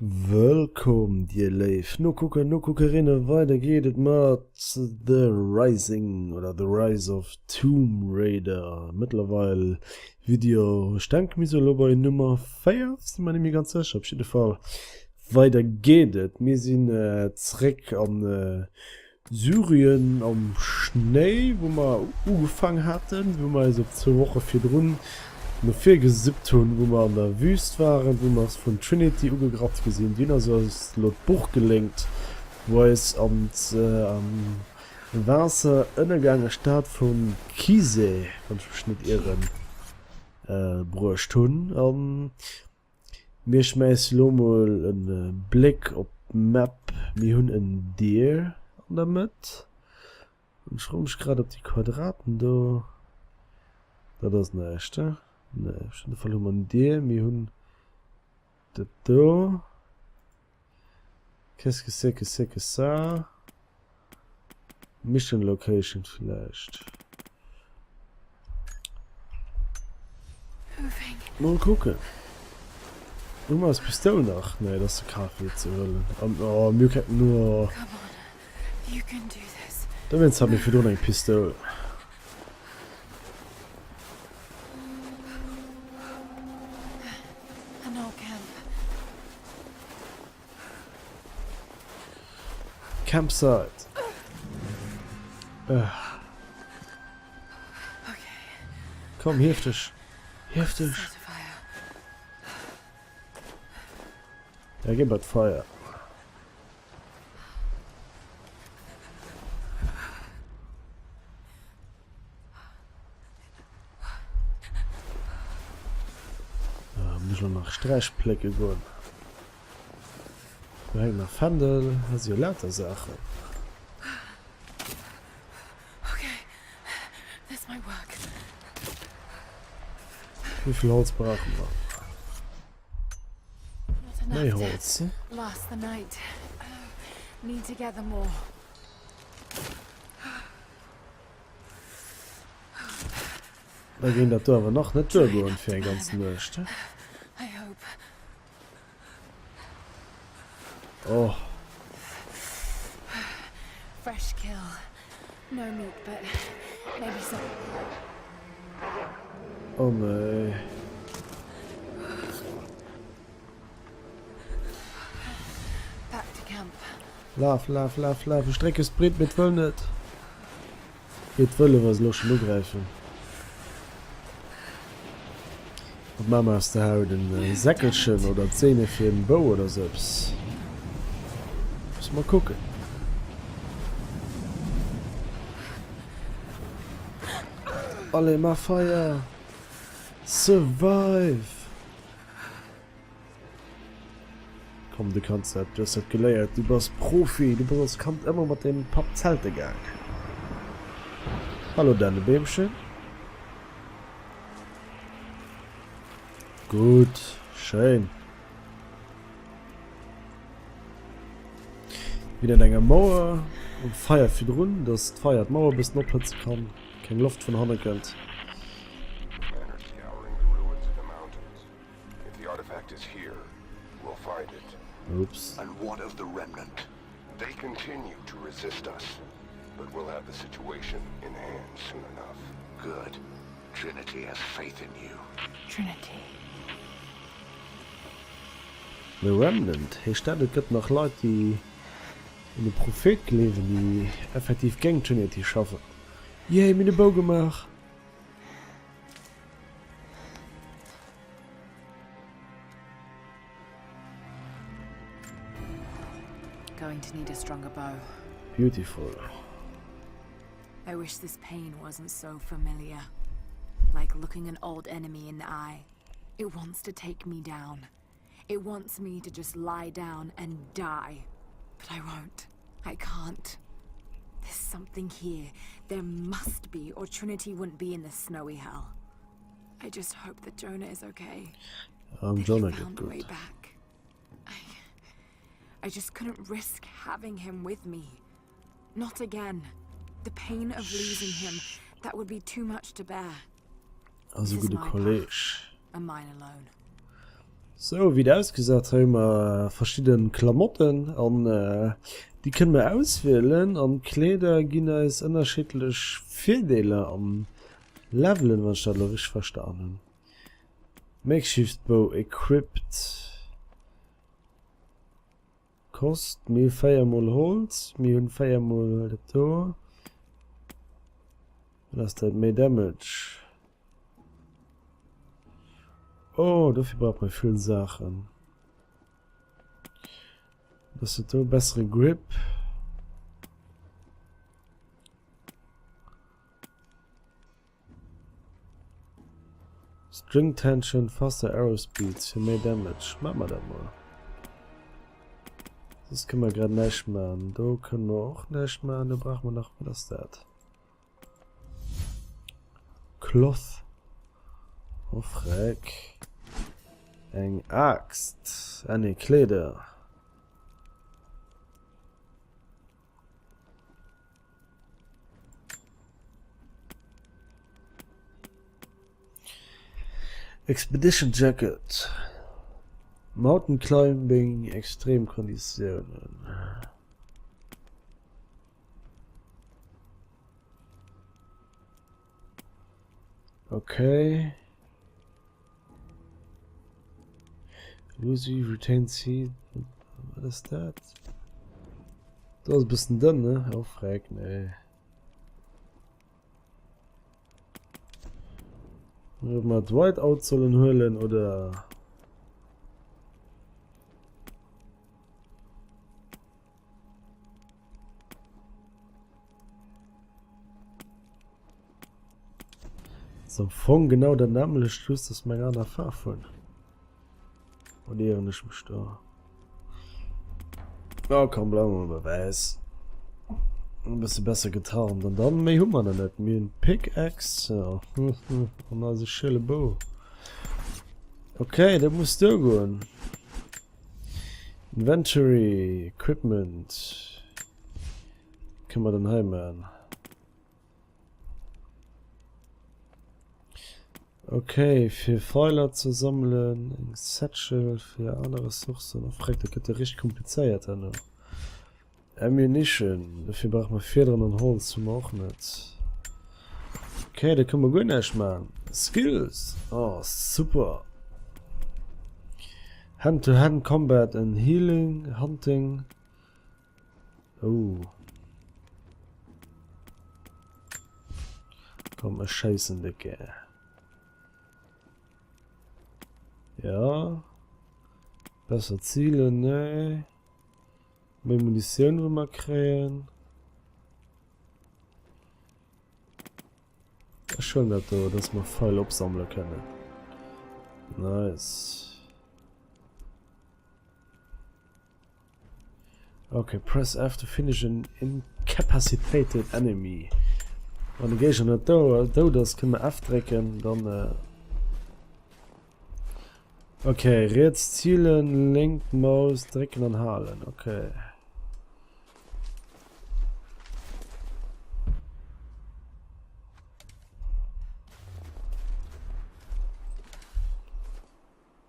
Wëllkomm dir léif Nokucker, Nokuckerinnen, weider geet et mat The Rising oder The Rise of Tomb Raider. Mëttlerweil Video, ech denken mir si elo bei Nummer 4, si mer net méi ganz sécher, op jidde Fall weider geet et. Mir sinn zréck an Syrien am Schnéi, wou mer ugefaang haten, wou mer eis op zwou Woche virdrun no vir gesippt hunn, wou mer an der Wüst waren, wou mer vun Trinity ugegraff gi sinn. Déi hunn also eis elo d'Buch gelénkt, wou eis an d'Waasser ënnergaange Stad vu Kizeh, wann ech mech net ieren, bruecht hunn. Mir schmäisse lo mol en Bléck op d'Map. Mir hunn en Deer an der Mëtt. An ech froe mech grad, ob déi Quadraten do, dat ass näischt, he? Nee, op jidde Fall hu mer en Deer. Mir hunn dat do. Qu'est-ce que c'est que c'est que ça? Mission Location villäicht. Mol kucken. Hu mer eis Pistoul nach? Nee, dat ass ze kal fir et ze huelen. An oh, mir hu keng. Oh. Dowéinst hat mir virdrun eng Pistoul. Campsite. Komm, hief dech. Hief dech. Ja, gib et Feier. Ah, muss ich nach Streich plécke goen. Do hänkt nach Fändel, hei si jo lauter Saachen. Wéi vill Holz brauche mer? Méi Holz. Da géing dat do awer nach net duergoen fir eng ganz Nuecht. Oh. Fresh kill. No meat, but maybe some. Oh nee. Back to camp. Laf, laf, laf, laf. Ech dréck es breet, mee et wëll net. Wéi d'Wëllef eis elo schonn ugräifen. Wat maache mer aus der Haut? En Säckelchen oder d'Sehne fir en Bou oder sou eppes? Musse mer kucken. Allez, maach Feier! Survive! Komm, du kanns dat, du hues dat geléiert, du bass Profi, du bass als Kand ëmmer mat dengem Papp zelte gaang. Hallo Dännebeemchen. Gutt, schéin. Wieder an enger Mauer und Feier virdrun, dass d'Feier d'Mauer e bëssen ophëtze kann, keng Loft vun hanne kënnt. If the artifact is here, we'll find it. Oops. And what of the remnant? They continue to resist us, but we'll have the situation in hand soon enough. Good. Trinity has faith in you. Trinity. The Remnant, heescht dat et gëtt nach Leit déi un de Prophet gleewen, déi effektiv géint Trinity schaffen? Yay, mir hunn e Bou gemaach! Going to need a stronger bow. Beautiful. I wish this pain wasn't so familiar. Like looking an old enemy in the eye. It wants to take me down. It wants me to just lie down and die. But I won't. I can't. There's something here. There must be, or Trinity wouldn't be in this snowy hell. I just hope that Jonah is okay. Um, Jonah get good. Way back. I, I just couldn't risk having him with me. Not again. The pain of losing him, that would be too much to bear. Also gudde Kolleg. Sou, wéi et ausgesäit, hei hu mer verschidde Klamotten an déi kënne mer auswielen an d'Kleeder ginn eis ënnerschiddlech Virdeeler an Levelen, wann ech dat elo richteg verstan hunn. Makeshift Bow equipped kost mir 4 mol Holz, mir hunn 4 mol dat do. Wat ass dat? Méi Damage. Oh, dofir brauch mer vill Saachen. Wat ass dat do? Bessere Grip. String Tension, faster Arrow Speeds fir méi Damage. Maache mer dat mol. Soss kënne mer grad näischt maachen. Do kënne mer och näischt maachen. Do brauche mer nach, wat ass dat? Cloth. Oh freck. Eng Axt. Ah nee, Kleeder. Expedition Jacket. Mountain Climbing, Extremkonditiounen. Okay. Lucy retains heat. Wat ass dat? Dat ass e bëssen dënn, ne? Oh, freck, nee. Ob mer d'Whiteout sollen huelen oder... Ass am Fong genau dat nämmlecht, just dass mer eng aner Faarf hunn. Oder ieren ech mech do? Ja, komm, bleiwe mer bei wäiss. E bësse besser getarnt. An dann, méi hu mer nach net. Mir hunn d'Pickaxe, ja, an eise schele Bou. Okay, dat muss duergoen. Inventory, Equipment. Kënne mer dann hei maachen. Okay, fir Pfeiler ze sammelen, eng Satchel fir aner Ressourcen. Oh freck, dat gëtt jo richteg komplizéiert herno. Ammunition, dofir brauche mer Fiederen an Holz, hu mer och net. Okay, da kënne mer guer näischt maachen. Skills, oh super. Hand-to-hand combat and healing, hunting. Oh. Komm, ech schéissen déck gär. Ja. Besser zielen, nee. Méi Munitioun wëll mer kréien. Ech huelen dat do, dass mer Pfeil opsammele kënnen. Nice. Okay, press F to finish an incapacitated enemy. Wann de Géigner net dout ass, kënne mer F drécken, dann... Äh okay, riets zielen, lénk Maus drécken an halen. Okay.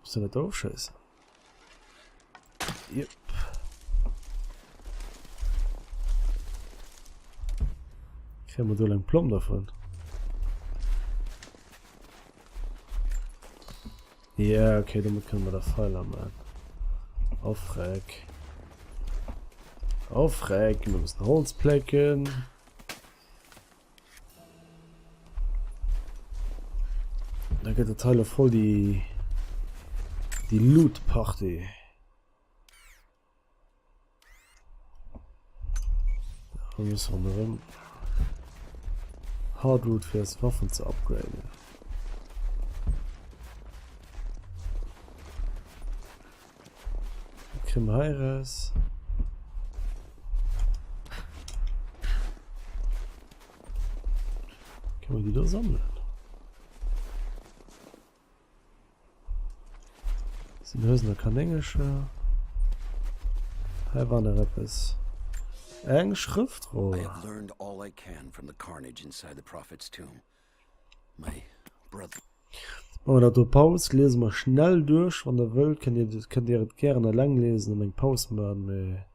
Muss der dat ofschéissen? Yep. Kréie mer do eng Plomm dervun? Ja, okay, domat kënne mer da Pfeiler maachen. Oh, freck. Oh, freck, mir müssen Holz plécken. Da gëtt et hei lo voll déi déi Loot Party. Da musse mer erëm Hardwood fir eis Waffen ze upgraden. Kréie mer hei raus? Kënne mer déi do sammelen? Sinn Huesen a Kanéngercher. Hei war nach eppes. Eng Schrëftroll. I have learned all I can from the carnage inside the prophet's tomb. My brother. Maache mer dat do Paus, liese mer schnell duerch. Wann der wëllt, kënnt dir, kënnt dir et gären eleng liesen an eng Paus maachen, mee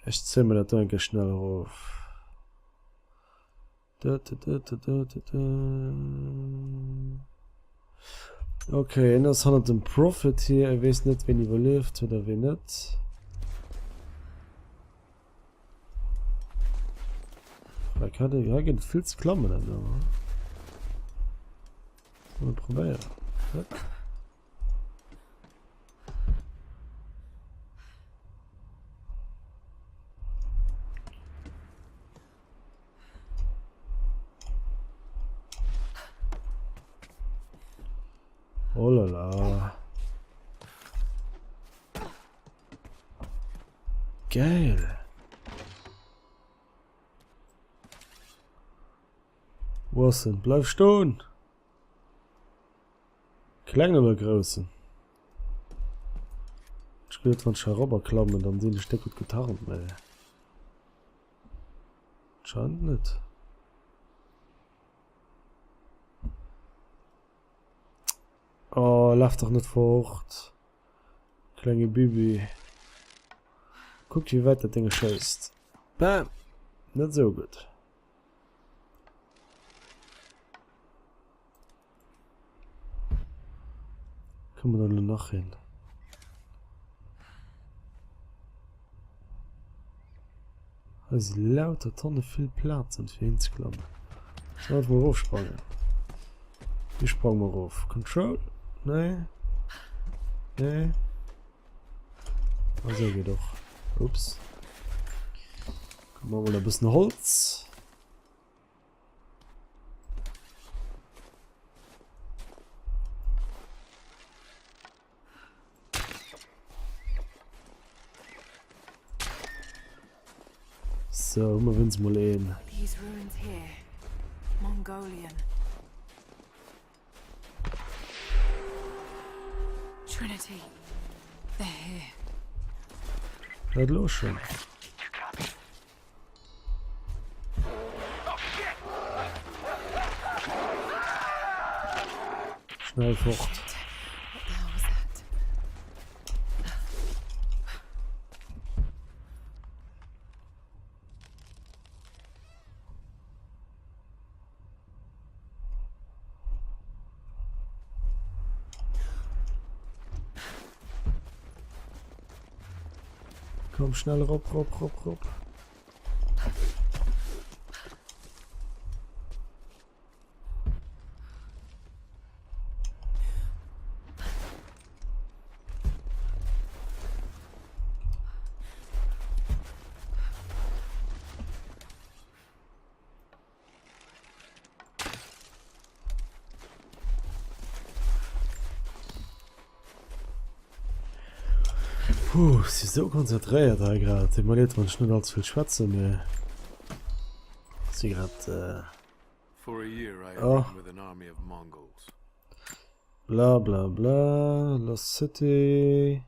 ech zéie mer dat do eng Kéier schnell erof. Ok, en ass hannert dem Prophet hier. E weess net, ween iwwerlieft huet a ween net. Hei kann ee, hei gëtt et vill ze klammen an do. Mal probéieren. Hup. Oh la la. Geil. Wo ass en? Bleif stoen! Klengen oder groussen? Ech geduet wann ech herobber klammen, dann sinn ech déck gutt getarnt, mä anscheinend net. Oh, laf dach net fort. Klenge Bibi. Kuck wéi wäit dat Dénge schéisst. Bam! Net esou gutt. Komme mer da lo nach hin? Hei si lauter Tonne vill Plazen fir hinzeklammen. Soll einfach mol erofsprangen. Wéi sprange mer erof? Control? Nee. Nee. Ah, sou geet och. Ups. Komm, maache mol e bëssen Holz. So, hu mer wéinst mol een. These ruins here, Mongolian. Trinity, they're here. Wat lo schon? Schnell fort. Komm schnell rop, rop, rop, rop. Puh, si sou konzentréiert hei grad. Deet mer leed, wann ech net allze vill schwätzen, mee si grad äh, oh. Bla bla bla, Lost City.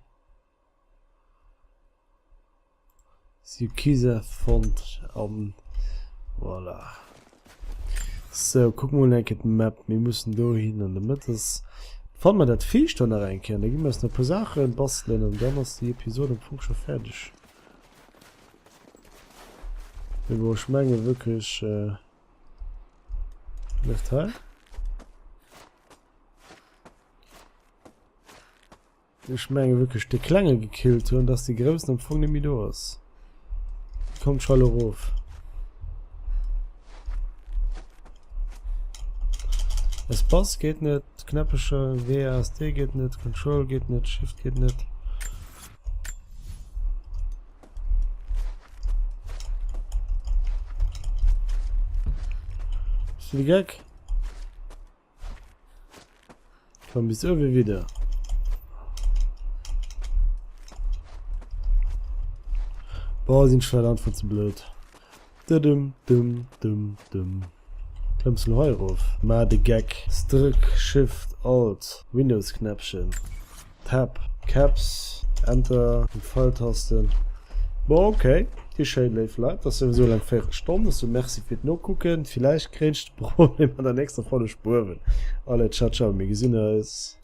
Si hu Kiseth fonnt an voilà. Sou, kucke mol eng Kéier d'Map. Mir mussen dohin an de Mëttes fanne mer dat Viech do nach eng Kéier an da gi mer eis nach e puer Saache bastelen an dann ass déi Episod am Fong scho fäerdeg. Mee bon, ech menge wierklech, bleift hei. Ech menge wierklech de klenge gekillt hunn, dass de groussen am Fong net méi do ass. Kommt schall erof. Espace geet net, Knäppecher WASD geet net, Control geet net, Shift geet net. Bist du de Geck? Komm bis uewe wieder. Boah, sinn ech vläit einfach ze blöd. Dëdem, dum, dum, dum. Klëmms lo hei erof? Ma de Geck. Strg, Shift, Alt, Windows-Knäppchen, Tab, Caps, Enter, Pfeiltasten. Boah, okay. Dir schéin léif Leit, dat ass souwisou eng Véierelstonn, ech soe Merci fir d'Nokucken. Villäicht kréien ech de Problem an der nächster Folleg behuewen. Allez, ciao ciao, mir gesinn eis.